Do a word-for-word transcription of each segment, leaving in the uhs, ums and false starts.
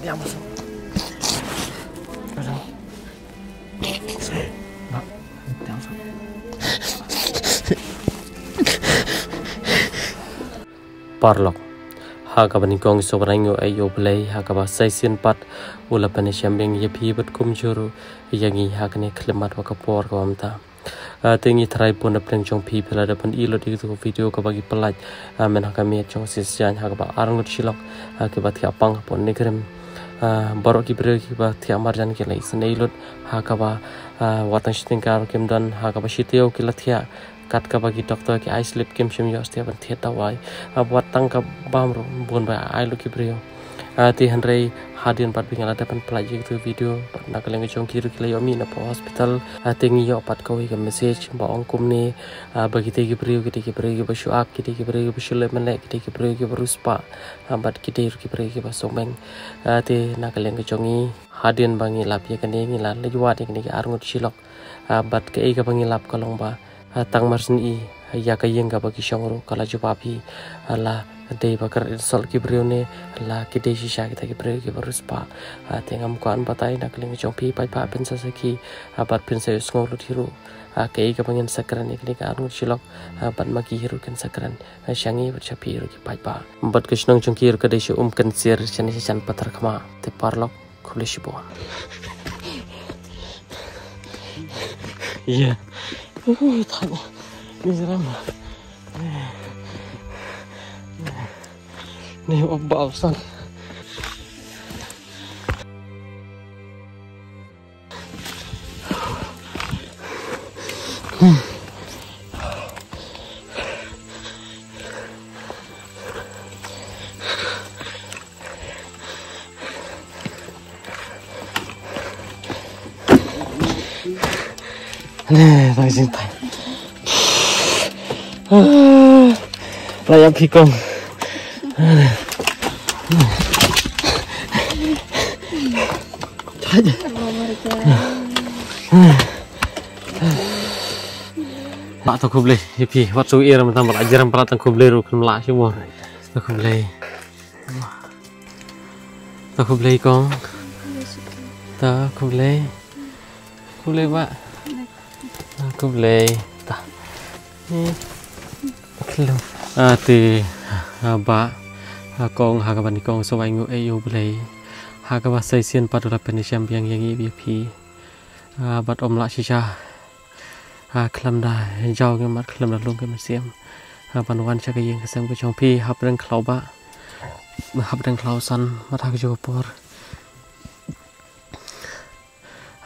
Paralok, ha kaba nyngkong sngewbha ïa U Blei ha kaba sa shisien pat u la pynïashem biang ïa phi bad kumjuh ruh ïa ngi ha kane ka khlieh mat wa ka por kaba mynta. Ah, te ngi tharai bun na pdeng jong phi phi la dep ban i lut ïa kito ki video kaba ngi pynlait, ah, myn ha ka miet jong shisien ha kaba arngut shilok, ah, kiba thiah pang hapoh Nongrim. Ah, baroh ki briew kiba thiah marjan ki la isynei lut ha kaba, ah, wat tang shi tyngka ruh kim don, ha kaba shi taïew ki la thiah, kat kaba ki doktor ki ai slip kim shym ïoh shuh ban thied dawai. Ah, wat tang ka bam ruh bun ba ai lut ki briew. Ah, te hynrei hadien pat ba ngi la dep ban pynlait ïa kito ki video, bad na ka liang ka jong ki ruh ki la ïoh mih na poh hospital. Ah, te ngi ïoh pat kawei ka message ba ong kumne, ah, ba kitei ki briew, kitei ki briew kiba shu ak, kitei ki briew kiba shu leh mynleh, kitei ki briew kiba riewspah, ah, bad kitei ruh ki briew kiba sngewbha. Ah, te na ka liang ka jong ngi, hadien ba ngi lap ïa kane, ngi la leit wad ïa kine ki arngut shilok. Ah, bad kaei kaba ngi lap ka long ba, ah, tang mar shen i, ïa ka ïing kaba ki shong ruh ka la jubab hi, ah, la dei ba ka rit sha ki briew ne la ki dei shisha kita ki briew kiba riewspah. Ah, te ngam kwah ban batai, na ka liang jong phi paidbah phin sa sakhi, ah, bad phin sa ïohsngew lut hi ruh, ah, kaei kaba ngin sa kren ïa kine ki arngut shilok, ah, bad ma ki hi ruh kin sa kren, ah, sha ngi bad sha phi ruh ki paidbah. Bad ka shnong jong ki ruh ka dei sha Umkynsier, shane sha jan Patharkhmah. Te paralok, khublei shibun. Ïa. Uh, tanya. Ni seram. Ni oba usan. Ane, tang jingtang. La ïap phi kong. Ba to khublei ïa phi, wat to ïa ram tam ba la jram ba la tang khublei ruh khlem lah shi mo. To khublei. To khublei kong. To khublei. Khublei ba. To khublei. Ta. Ni. Khlem. Ah, te, ah, ba, ah, kong ha kaba nyngkong sa wai nguh ïa U Blei ha kaba sa shisien pat u la pynïashem biang ïa ngi ïa phi. Ah, bad ym lah shisha, ah, khlem da jaw ki mat, khlem da lum ki mynsiem, ah, ban wan sha ka ïing ka sem ka jong phi hapdeng khlaw ba, hapdeng khlaw san, bad ha kajuh ka por,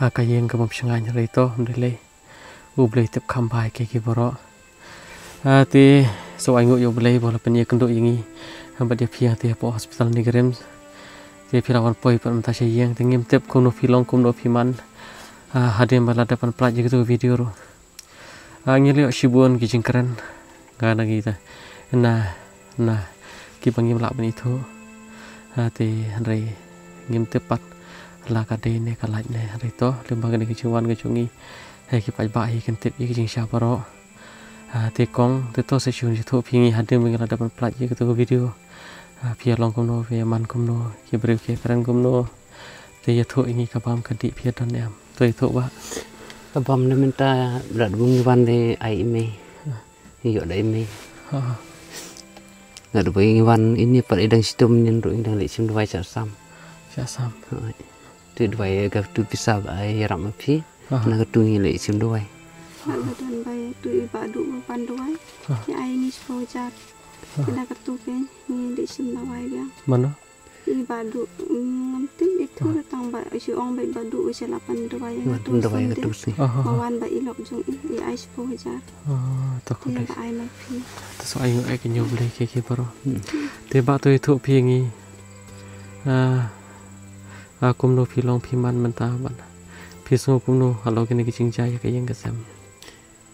ah, ka ïing ka bym shngaiñ. Hynrei to ym dei lei, U Blei tip kham bha ïa kiei kiei baroh. Ah, te sa wai nguh ïa U Blei ba u la pynïakynduh ïa ngi, ah, bad ïa phi, ah, te hapoh hospital NEIGRIHMS. Te phi la wan poi pat mynta sha ïing, te ngim tip kumno phi long, kumno phi man. Ah, hadien ba la dep ban pynlait ïa kito ki video ruh, ah, ngi la ïoh shibun ki jingkren na ka bynta na, na kiba ngim lah ban ithuh. Ah, te hynrei ngim tip pat la ka dei ne ka lait ne. Hynrei to, lyngba kane ka jingwan ka jong ngi, eh, ki paidbah hi kin tip ïa ki jingshisha baroh. Ah, te kong, te to sa shu ïathuh phi ïa ngi hadien ba ngi la dep ban pynlait ïa kito ki video. Ah, phi ïa long kumno, phi ïa man kumno, ki briew ki ïa kren kumno. Te ïathuh ïa ngi, ka bam ka dih phi ïa don em? To ïathuh ba. Ka bam na mynta, lada ba ngi wan te ai i mei. Ïoh da i mei. Ha. Lada ba ngi wan ine pat i dang shitom, ine ruh i dang leit shim dawai sha Assam. Sha Assam. Hooid. Te dawai katu pisa ba ai ïarap ma phi. Aha. Na katu ngi leit shim dawai. Lada don ba ïa tu i Bah Duh ba pan dawai. Aha. Ïa ai ngi shiphew hajar. Aha. Te na katu kein ngi leit shim dawai biang. Mano? I Bah Duh, mm, ngam tip itu. Aha. Tang ba shu ong ba i Bah Duh u shu la pan dawai ïa nga tu. Dawai ïa nga tu sngi. Aha. Ba wan ba i lok jong i, i ai shiphew hajar. Ah, to khublei. Te ba ai ma phi. To sa ai nguh ïa ka jong U Blei kiei kiei baroh. Hmm. Te ba to ïathuh phi ïa ngi. Ah, ah, kumno phi long phi man mynta bad phi sngew kumno halor kine ki jingjia ïa ka ïing ka sem?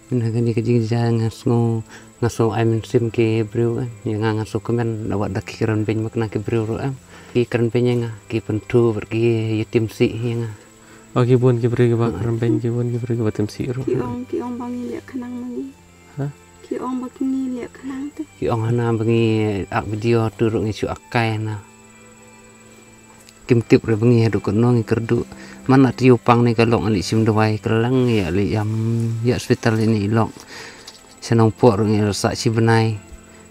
Mynta kane ka jingjia nga sngew, nga sngew ai mynsiem ki briew, eh. Ïa nga nga sngew kmen, da wat da ki kren beiñ ma kane ki briew ruh, eh. Ki kren beiñ ïa nga, ki pynthut bad ki ïa tim sih ïa nga. Oh, ki bun ki briew kiba kren beiñ, ki bun ki briew kiba tim sih ruh. Ki ong, ki ong ba ngi leh khnang ma ngi. Ha? Ki ong ba ngi leh khnang te. Ki ong hana ba ngi ak video tu ruh ngi shu ak kai hana. Kim tip re ba ngi haduh katno ngi kyrduh. Man la tiew pang ne ka lok ngi leit shim dawai, ka lang ïa leit ïam ïa hospital ïa ne i lok. Sha Nongpoh ruh ngi la sah shi bnai.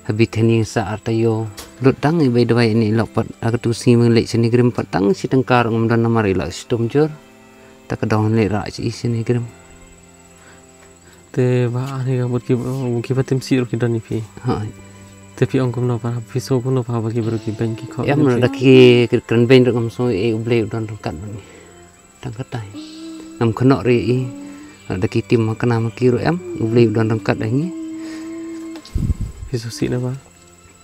Ha Bethany ngi sah ar taïew. Lut tang i bai dawai ïa ne i lok pat. Ha katu sngi ba ngi leit sha NEIGRIHMS pat tang shi tyngka ruh ngam don namar i la shitom jur. Ta ka dong leit rah shi sha NEIGRIHMS. Te ba ani ka bad ki, ki ba tim sih ruh ki don ïa phi. Ha. Te phi ong kumno ba phi sngew kumno ba ki briew ki beiñ ki khop. Em ruh da ki kren beiñ ruh ngam sngew, eh, U Blei u don ryngkat bad ngi. Tang katai. Ngam kynnoh re i. Da ki tim ma kane ma ki ruh em, U Blei u don ryngkat ïa ngi. Phi sngewsih na ba?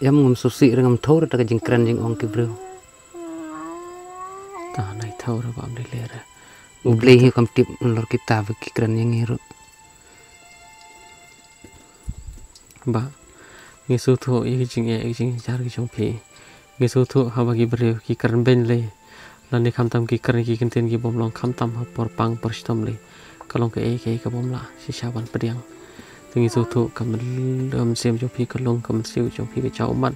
Em, ngam sngewsih re, ngam thaw re da ka jingkren jingong ki briew. Ta nai thaw re ba am dei le re. U Blei hi kam tip nalor kita ba ki kren ïa ngi ruh. Ba ngi sngewthuh ïa ki jingeh ïa ki jingjar ki jong phi. Ngi sngewthuh haba ki briew ki kren beiñ lei. Lane khamtam ki kren ki ktien ki bym long khamtam ha por pang por shitom lei. Ka long kaei kaei ka bym lah shisha ban pdiang. Te ngi sngewthuh ka mynsiem jong phi ka long ka mynsiem jong phi ka jaw ummat.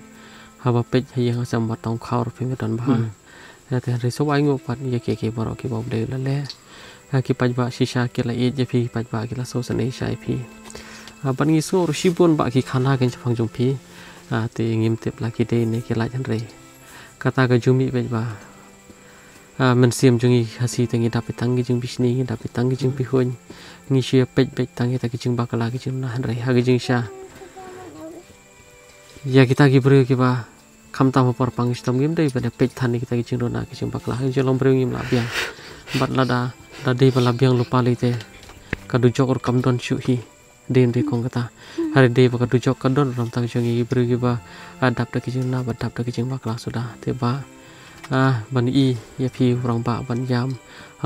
Haba peit ha ïing ha sem ba tang khaw ruh phi nga don bha. Hmm. Ïa te hynrei sngewbha ainguh pat ïa kiei kiei baroh kiba U Blei u la leh. Ha ki paidbah shisha ki la ïeit ïa phi, paidbah ki la sngewsynei shisha ïa phi. Ha, bad ngi sngew ruh shibun ba ki khana kein shaphang jong phi. Ha, te ngim tip la ki dei ne ki lait hynrei kata ka jingmih beit ba, ha, mynsiem jong ngi ha shi te ngi dap beit tang ki jingbishni, ngi dap beit tang ki jingpihuiñ. Ngi shu ïa peit beit tang kita ki jingbakla ki jingna hynrei ha ki jingshisha ïa kita ki briew kiba khamtam ha por pang shitom ngim dei ban ïa peit than ïa kita ki jingduna ki jingbakla, ki jinglong briew ngim lah biang. Bad lada, lada dei ba la biang lypa lei te ka dujok ruh kam don shuh hi. Dei, dei kong kata. Hynrei dei ba ka dujok ka don ruh namar tang jong ngi ki briew kiba, ah, dap da ki jingna, ba dap da ki jingbakla suda. Te ba, ah, ban ïohi ïa phi u rangbah ban ïam.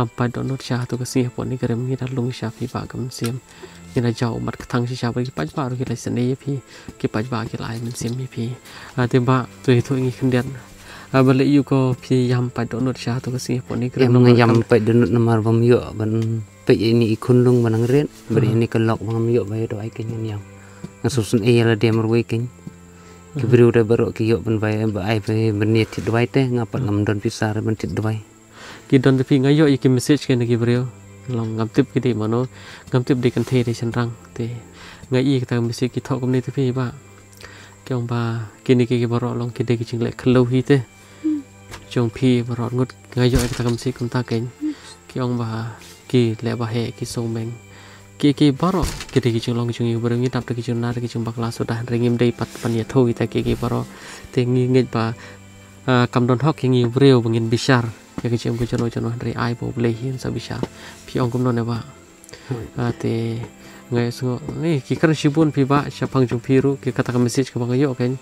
Ham pat dohnud sha tu ka sngi hapoh NEIGRIHMS ngi da lung sha phi ba ka mynsiem. Ngi da jaw ummat kthang shisha ba ki paidbah ruh ki la sngewsynei ïa phi, ki paidbah ki la ai mynsiem ïa phi. Ah, te ba tu hi tu ngi khyndiat. Ah, balei ïa ko phi ïam pat dohnud sha tu ka sngi hapoh NEIGRIHMS. Em, nga ïam pat dohnud namar bym ïoh ban peit ïa ine i khunlung ba nang rit, bad ïa ine ka lok ba ngam ïoh ba ïa dawai kein ngan ïam. Nga sngewsynei ïa lade marwei kein. Ki briew de baroh ki ïoh ban bai ba ai ba ban ïa thied dawai te nga pat ngam don pisa re ban thied dawai. Ki don te phi nga ïoh ïa ki message kein na ki briew. Long ngam tip ki dei mano, ngam tip dei kynthei dei shynrang te. Nga ïoh ïa kita ki message ki thoh kumne te phi ba. Ki ong ba kine ki, ki baroh long ki dei ki jingleh khlaw hi te. Jong phi baroh ngut nga ïoh ïa kita ki message kumta kein. Ki ong ba ki leh ba heh ki sngewmeng. Ki, ki baroh ki dei ki jinglong jong ngi u briew, ngi dap da ki jingna da ki jingbakla suda hynrei ngim dei pat ban ïathuh ïa kita ki, ki baroh. Te ngi ngeit ba, ah, kam don hok ïa ngi u briew ba ngin bishar ïa ki jingim ka jong no jong no hynrei ai ba U Blei hi un sa bishar. Phi ong kumno ne ba? Ah, te nga ïohsngew, eh, ki kren shibun phi ba shaphang jong phi ruh, ki kata ka message kaba nga ïoh kein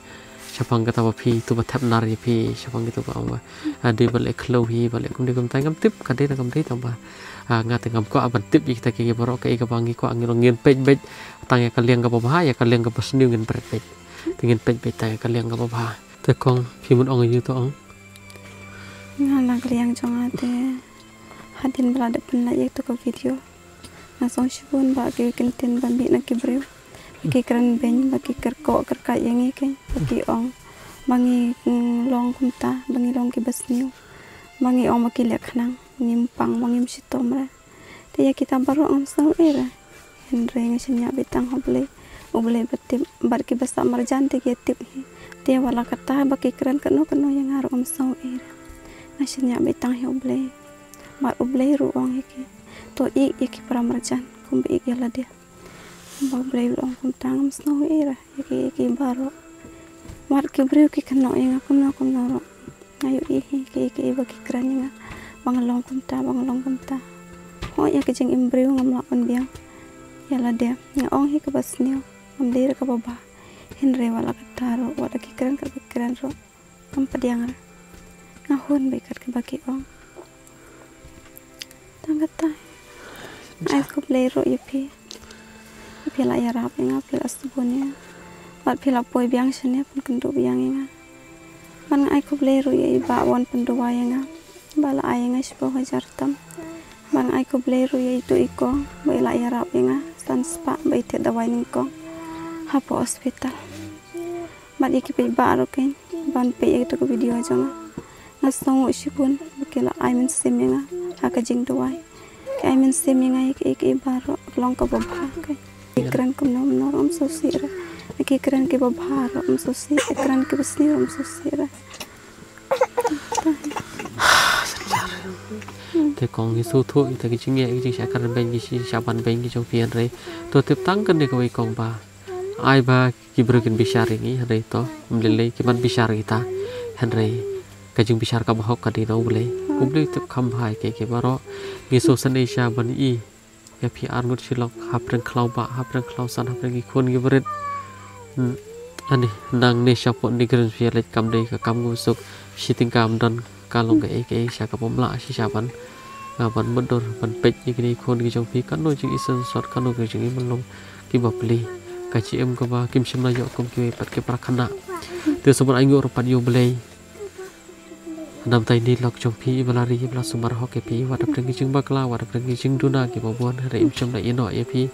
shaphang kata ba phi tu ba thep nar ïa phi, shaphang kitu ba ong ba, ah, dei ba leh khlaw hi, ba leh kumne kumtai, ngam tip ka dei ne kam dei tang ba, ah, nga te ngam kwah ban tip ïa kita ki, ki baroh, kaei kaba ngi kwah ngi long ngin peit beit tang ïa ka liang kaba bha, ïa ka liang kaba sniew ngin peit beit. Te ngin peit beit tang ïa ka liang kaba bha. Te kong phi mut ong ïa u to ong. Nga na ka liang jong nga te hadien ba la dep pynlait ïa katu ka video nga sngew shibun ba ki kyntien ba mih na ki briew ba ki kren beiñ, ba ki kyrkhu kyrkhu ïa ngi kein, ba ki ong ba ngi, mm, long kumta, ba ngi long kiba sniew, ba ngi ong ba ki leh khnang, ba ngim pang, ba ngim shitom re. Te ïa kita baroh ngam sngew ei re. Hynrei nga shaniah beit tang ha U Blei. U Blei ba tip, bad kiba sah marjan te ki tip hi. Te wat la katta ba ki kren kano kano ïa nga ruh ngam sngew ei re. Nga shaniah beit tang ha U Blei. Bad U Blei ruh u ong ïa ki, to ïeit ïa ki para marjan kumba ïeit ïa lade. Ba U Blei u ong kumta ngam sngew ei re ïa ki, ïa ki baroh. Wat ki briew ki kynnoh ïa nga kumno kumno ruh. Nga ïohi hi kiei kiei ba ki kren ïa nga ba nga long kumta, ba nga long kumta. Hooid, ïa ka jingim briew ngam lah ban biang ïa lade. Nga ong hi kaba sniew, ngam dei re kaba bha. Hynrei wat la katta ruh, wat la ki kren katba ki kren ruh, ngam pdiang re. Nga hun beit kat kaba ki ong. Tang katai. Nga ai khublei ruh ïa phi. Phi la ïarap ïa nga, phi la sbun ïa nga. Bad phi la poi biang shane, pynkynduh biang ïa nga. Bad nga ai khublei ruh ïa i bah ba wan pynduwai ïa nga, ba la ai ïa nga shiphew hajar tam. Bad nga ai khublei ruh ïa itu i kong ba i la ïarap ïa nga san spah ba i thied dawai nyngkong hapoh hospital. Bad ïa ki paidbah ruh kein ban peit ïa katu ka video jong nga. Nga sngew shibun ba ki la ai mynsiem ïa nga ha ka jingduwai. Ki ai mynsiem ïa nga ïa kiei kiei baroh, ka long kaba bha. Ki kren kumno kumno ruh ym sngewsih re. Ki kren kiba bha ruh ym sngewsih, ki kren kiba sniew ruh ym sngewsih re. Te kong, ngi sngewthuh ïa kita ki jingeh, ki jingshah kren beiñ, ki jingshah ban beiñ ki jong phi, hynrei to tip tang kane kawei kong ba ai ba ki briew kin bishar ïa ngi, hynrei to ym lei lei ki ban bishar ïa kita, hynrei ka jingbishar kaba hok ka dei na U Blei. U Blei u tip kham bha ïa kiei kiei baroh. Ngi sngewsynei sha ban ïohi ïa phi arngut shi lok, hapdeng khlaw bah, hapdeng khlaw san, hapdeng ki khun ki barit. Hmm. Ani, nangne shapoh Nongkren phi ïa leit kam dei ka kam kaba suk. Shi tyngka ym don, ka long kaei kaei sha kaba ym lah shisha ban, ah, ban mutdur, ban peit ïa kine ki khun ki jong phi, kano jingisynshot, kano ki jingim long kiba pli. Ka jingim kaba kim shym la ïoh kum kiwei pat ki para khynnah. Te sngewbha ainguh ruh pat ïa U Blei. Namar ïa kine ki lok jong phi, iba la ri, iba la sumar hok ïa phi, wat hapdeng ki jingbakla, wat hapdeng ki jingduna kiba bun, hynrei im shym la ïehnoh ïa phi.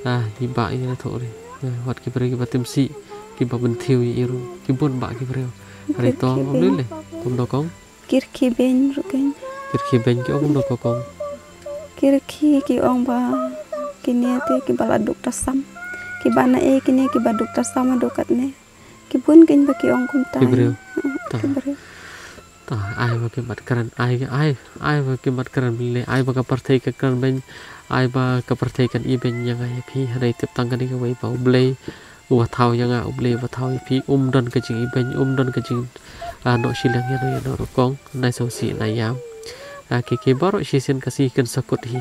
Ah, i bah i la thoh ri. Ah, wat ki briew kiba timsih, kiba pynthiew ïa i ruh, ki bun bah ki briew. Hynrei to, ym lei lei, kumno kong? Ki rkhie beiñ ruh keiñ. Ki rkhie beiñ ki ong kumno ko kong? Ki rkhie ki ong ba kine te kiba la duk da sam. Kiba na ei kine kiba duk da sam haduh katne. Ki bun keiñ ba ki ong kumta. Ki briew. Ki briew. Ta, ai ba ki mat kren, ai, ai, ai ba ki mat kren beit, ai ba ka pyrthei ka kren beiñ, ai ba ka pyrthei kan ibeiñ ïa nga ïa phi, hynrei tip tang kane kawei ba U Blei uba thaw ïa nga, U Blei uba thaw ïa phi, um don ka jingibeiñ, um don ka jing, ah, noh shiliang ïano ïano ruh kong, nai sngewsih nai ïam. Ah, ki, ki baroh shisien ka sngi kin sa kut hi.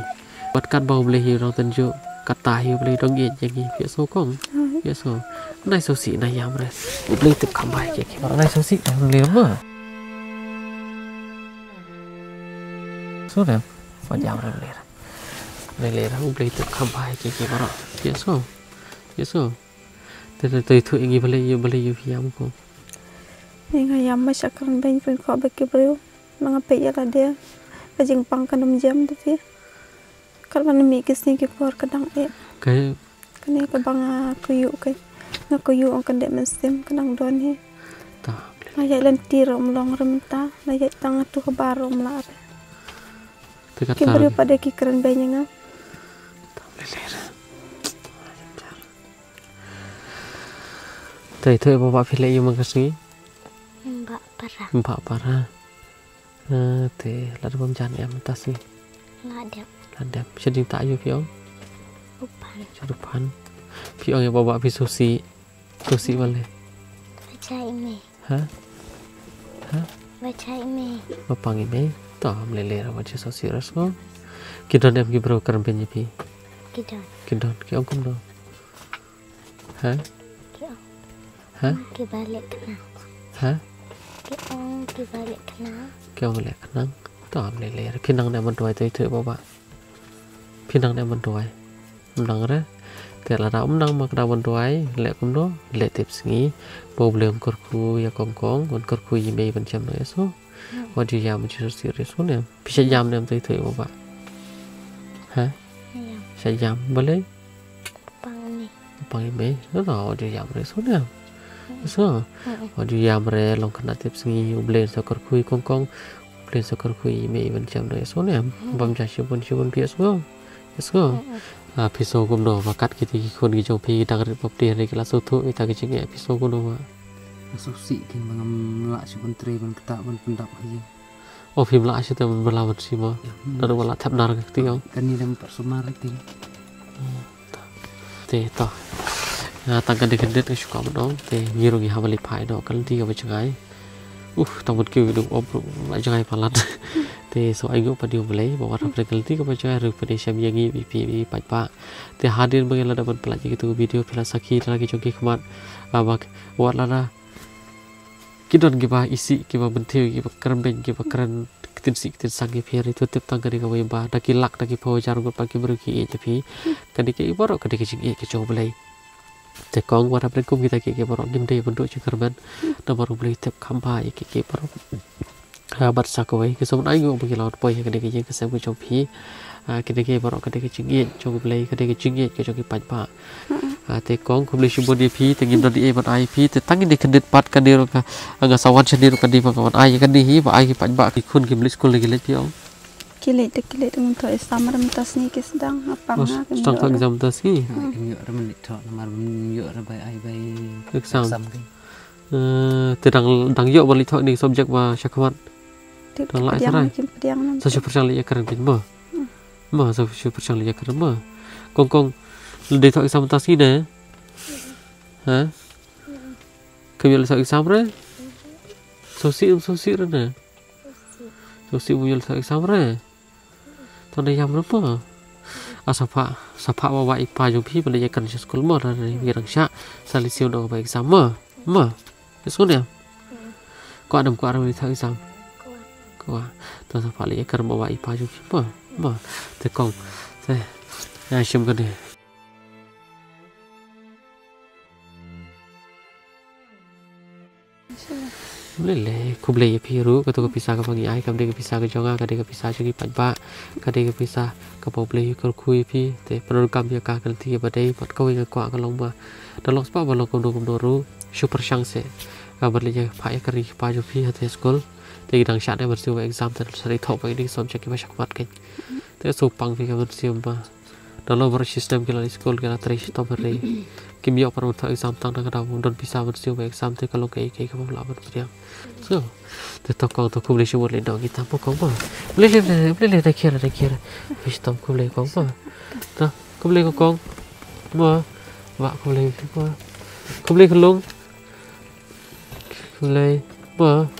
Bad katba U Blei hi u nongtynjuh, kata hi U Blei u dang ïeit ïa ngi, phi ïohsngew kong. Phi ïohsngew. Nai sngewsih nai ïam re. U Blei u tip kham bha ïa ki, ki baroh, nai sngewsih nai ïam re. Sngewsih re. Wat ïam re, U Blei re. U Blei re, U Blei u tip kham bha ïa ki, ki baroh. Phi ïohsngew. Phi ïohsngew. Te, te, te, ithuh ïa ngi balei, ïa balei ïa phi ïam kong. Ngi nga ïam ba shah kren beiñ phin kwah ba ki briew. Ba nga peit ïa lade. Ka jingpang kan ym jem da phi. Katba nga mih ki sngi ki por ka dang eh. Kane kaba nga kyiuh keiñ. Nga kyiuh ong kan dei mynsiem ka dang don hi. Ta. La ïaid lynti ruh ym long re mynta. La ïaid tang tu habar ruh ym lah re. Ki briew pat de ki kren beiñ ïa nga. Ta, lei lei re. Te, te, ba, ba phi leh aïu man ka sngi? Ba para. Ba para. Ah, te, lada bym jan em mynta sngi. La dep. La dep. Sha ding ta aïu phi ong? U Phan. Sha u Phan. Phi ong ïa ba, ba phi sngewsih. Sngewsih balei? Ba jai mei. Ha? Ha? Ba jai mei. Ba pang i mei. To, ym lei lei re, wat sngewsih re sngew. Ki don em ki briew kren beiñ ïa phi? Ki don. Ki don, ki ong kumno? Ha? Ki ong. Ha? Ki ba leh khnang. Ha? Ki ong ki ba leh khnang. Ki ong leh khnang. To, ym lei lei re. Phi nang ne em ban duwai, te, te, ba, ba. Phi nang ne em ban duwai. Ym nang re. Te lada ym nang ma ka dang ban duwai, leh kumno, leh tip sngi. Ba U Blei un kyrkhu ïa kong kong, un kyrkhu ïa i mei ban jem noh ïa sngew. Wat ju ïam, ju sngewsih re sngew ne em. Phi shah ïam ne em, te, te, ba, ba. Ha? Ïam. Shah ïam. Balei? Pang i mei. Pang i mei. No, no, wat ju ïam re sngew ne em. Ïohsngew. Wat ju ïam re, long khynnah tip sngi, U Blei un sa kyrkhu ïa kong kong. U Blei un sa kyrkhu ïa i mei ban jem noh, ïohsngew ne em. Bam ja shibun shibun phi, ïohsngew. Ïohsngew. Ah, phi sngew kumno ba kat kita ki khun ki jong phi ki dang rit bapli hynrei ki la sngewthuh ïa kita ki jingeh, phi sngew kumno ba? Nga sngewsih keiñ ba ngam lah shuh ban trei ban ktah ban pyndap ha ïing. O, phim lah shuh te ban bylla ban sima. Naduh ba la thep nar ka kti ong. Kane dang pat sumar te. Te to. Nga tang kane khyndiat nga shu kwah ban ong. Te ngi ruh ngi hap ban leit phai noh ka lynti kaba jngai. Uh, tang ban kiew ïa u op ruh la jngai palat. Te sngewbha ainguh pat ïa U Blei ba wat hapdeng ka lynti kaba jngai ruh phi dei shem ïa ngi, phi, phi, phi paidbah. Te hadien ba ngi la dep ban pyllait ïa kito ki video phi la sakhi da la ki jong ki khmat. Ah, ba wat lada ki don kiba isih, kiba pynthiew, kiba kren beiñ, kiba kren ktien sih ktien sang ïa phi, hynrei to tip tang kane kawei ba da ki lak, da ki phew hajar ngut pat ki briew ki ïeit ïa phi. Kane ki baroh kane ki jingïeit ki jong U Blei. Te kong, wat hapdeng kum kita kiei kiei baroh ngim dei ban duh jingkyrmen. Namar U Blei u tip kham bha ïa kiei kiei baroh. Ha, bad sa kawei, ka sngewbha ai nguh ba ngi la wan poi ha kane ka ïing ka sem ka jong phi. Ha, kane ka baroh ka dei ka jingïeit jong U Blei, ka dei ka jingïeit ka jong ki paidbah. Ha, te kong, khublei shibun ïa phi, te ngin don ei ban ai phi, te tang ïa kane ka dei pat kane ruh ka, nga sa wan shane ruh ka dei ba nga wan ai ïa kane hi, ba ai ki paidbah ki khun kim leit skul ne ki leit phi ong. Ki leit te ki leit te mynta i samar mynta sngi ki sdang, apang. Oh, ha, kim sdang ïoh thoh ruh exam mynta sngi. Ha, kim ïoh ruh ban leit thoh, namar ban ïoh ruh bai ai bai exam. Exam ki. Eh, te dang, dang ïoh ban leit thoh ine i subject ba shakhmat. Te dang la ai pdiang sarai. Kim pdiang nam. Sa shu pyrshang leit ïakren phi mo. Hmm. Mo, sa shu pyrshang leit ïakren mo. Kong kong, la dei thoh exam mynta sngi ne? Ha? Kam ïoh leit thoh exam re? Sngewsih, sngewsih re ne? Sngewsih bym ïoh leit thoh exam re? To ne ïam re mo. A sa phah, sa phah ba wah i pa jong phi ban leit ïakren sha skul mo, lada phi dang shah, sa leit siew noh ba exam mo. Mo. Phi sngewthuh ne? Kwah ne ym kwah re ban leit thoh exam? Kwah. To sa phah leit ïakren ba wah i pa jong phi mo. Mo. Te kong. Te. Ïa shim kane. Lei lei, khublei ïa phi ruh, kato ka pisa kaba ngi ai, kam dei ka pisa ka jong nga, ka dei ka pisa jong ki paidbah, ka dei ka pisa kaba U Blei u kyrkhu ïa phi, te pyndonkam ïa ka, ka lynti kaba dei, bad kawei nga kwah ka long ba, da long spah ba long kumno kumno ruh, shu pyrshang seh, ka ban leit ïa phah ïakren ïa ki pa jong phi, ha te skul, te ki dang shah ne ban siew ba exam, te sa dei thoh ba ine ki subject kiba shakhmat kein. Te shu pang phi ka mynsiem ba. Da long baroh shi snem ki la leit skul ki la trei shitom hynrei kim ïoh pat ban thoh exam tang na ka daw don pisa ban siew ba exam te ka long kaei kaei kaba ym lah ban pdiang. So, te to kong to khublei shibun lei nong kita mo kong mo. Lei lei lei lei lei da kiar da kiar. Phi shitom khublei kong mo. To khublei kong kong. Mo. Ba khublei mo. Khublei kong long. Khublei mo.